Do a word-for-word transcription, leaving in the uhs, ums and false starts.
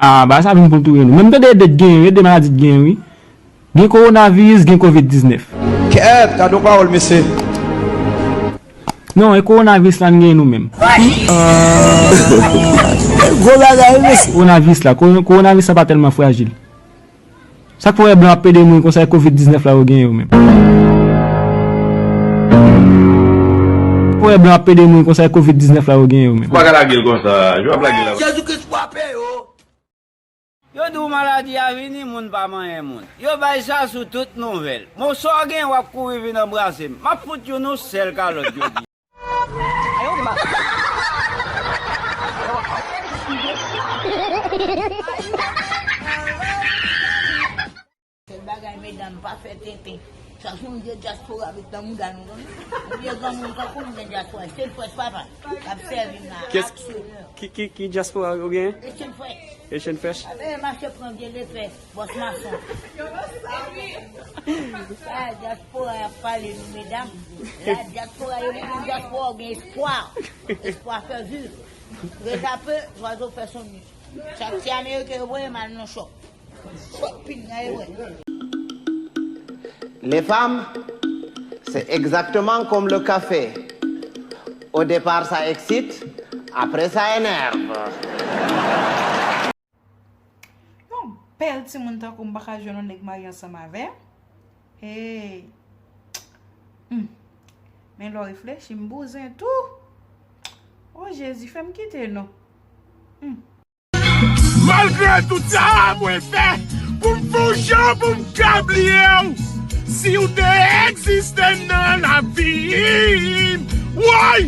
Ah, bagay sa vin pou l touye nou. Menm tande ede t genyen, ede maladi t genyen, wi. Gen kowonaviris, gen kovid diznèf. Kèt, gade yon pawòl, mesye. Non, e kowonaviris la n genyen nou menm. Gwo bagay, wi, mesye. Kowonaviris la, kowo- kowonaviris la pa tèlman frajil. Sa k fè w wè blan ap pede mouri konsa, e kovid diznèf la yo genyen yo menm. Sa k fè w wè blan ap pede mouri konsa, e kovid diznèf la yo genyen yo menm. Ou pa ka lage l konsa, jan w ap lage l la. Jezi Kris frape yo. Yo di w maladi a vini, moun pa manyen moun. Yo bay sa sou tout nouvèl. Bon, sa w gen, w ap kouri vin anbrase m. M ap fout youn yon sèl kalòt jodi. Sèl bagay medam, pa fè tenten. Sa se yon vye dyaspora met nan mouda nou, tande. Yon vye granmoun tankou m gen dyaspora. Echange Fresh papa k ap sèvi m la. Ki, ki, ki dyaspora ou genyen? Echange Fresh. Echange Fresh. Abe mache pran vye lepè, bòs mason. Sa dyaspora y ap pale nou, medam. La dyaspora, yo menm dyaspora, ou gen espwa. Espwa fè viv. Rete ape, zwazo fè son ni. Chak ti ameriken yo voye m al nan chòp. Chòp pin, gade wè. Les femmes, c'est exactement comme le café. Au départ, ça excite, après, ça énerve. Yon bèl timoun tankou m pa ka jwenn yon nèg marye ansanm avè m. Hey. Hmm. Men lè w reflechi, m bouzen tou. O Jezi, fè m kite non. Hmm. Malgre tout sa mwen fè pou m fè w jan pou m ka bliye w. Si w te egziste nan lavi m, woy!